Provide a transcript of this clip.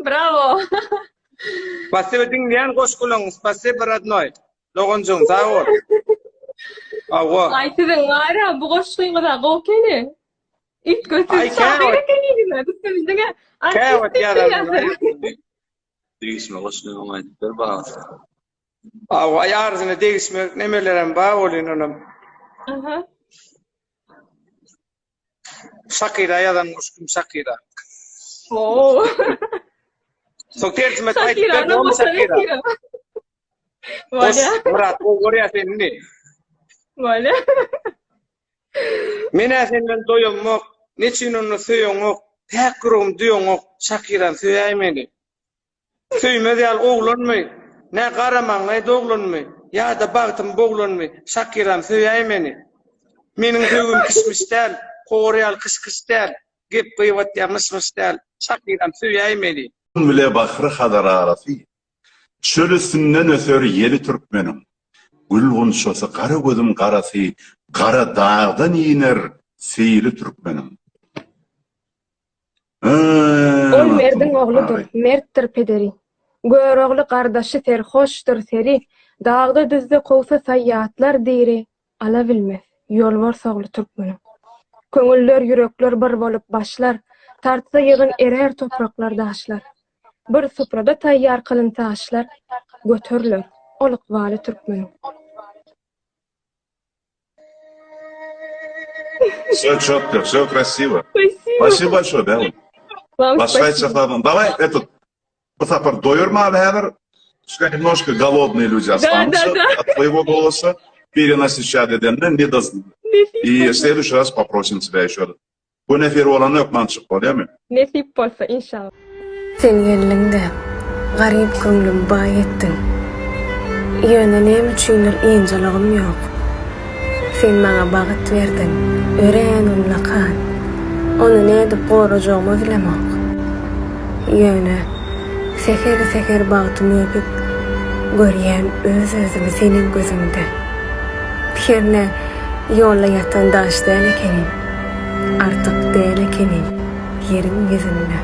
Bravo. Spasibo diňleýän goşgularyňy spasibo rodnoý. Doganjygym sag bol. Hawa. Aý siziň wara bu goşgyňyza gowy keni. Üýtgewsiz Aý şahyr käwagt ekeniňiz. Siz diňe artist käwagt diýip ýazaryn. bilýärsiňiz. Degişme goşgyňy aýdyp ber bagsy. Hawa aý arzyna degişme nemelerem bar bolýan onam. Aha. Şakira ýazan goşgym Şakira. Oo. Soň terjime et aýdyp ber Şakirany dogmy boşa Şakira. getirem. Goş Bolýa. Myrat gowy görýär seni indi. Bolýa. Men-ä senden doýamok, neçün onda söýeňok, päk ýüregim duýaňok, Şakiram söýäý meni. Söýmez ýaly oglanmy, nä gara maňlaý doglanmy, ýa-da bagtym boglanmy, Şakiram söýäý meni. Meniň söýgim kişmiş däl, kowar ýaly kyş-kyş däl, gep-gybat ýa myş-myş däl, Şakiram söýäý meni. Bile Bahry-Hazar arasy, Çöl üstünden öser ýeli türkmeniň. Gül gunçasy gara gözüň garasy, Gara dagdan iner seýli türkmeniň. Ol merdiň ogludyr, mertdir pederi. Görogly gardaşy serhoşdyr seri, Dagda-düzde kowsa saýýatlar diri, Ala bilmez, ýolbars ogly türkmeniň. Köňüller, ýürekler bir bolup başlar, Tartsa ýygyn erär topraklar, daşlar. Bir suprada taýýar kylynsa aşlar, Göteriler ol ykbaly türkmeniň. Все четко, все красиво. Спасибо. Спасибо большое, да. Вам Başga спасибо. aýtjak zadym. Давай этот bu sapar doýurmaly häzir. Пускай немножко голодные люди Да, да, останутся да. от твоего голоса. Перенасыщать edende не даст. Nesip И в bolsa. следующий раз попросим тебя еще. Bu nefir bolanda hökman çyk bolýamy? Nesip bolsa inşallah. Sen geldiňde, garyp köňlüm baý etdiň. Ýöne näme üçindir ynjalygym ýok. Sen maňa bagt berdiň, örän ullakan. Ony nädip gorajagymy bilemok. Ýöne säher-säher bagtymy öpüp, görýän öz-özümi seniň gözüňde. Hernä ýolda ýatan daş däl ekenim, artyk däl ekenim ýeriň ýüzünde.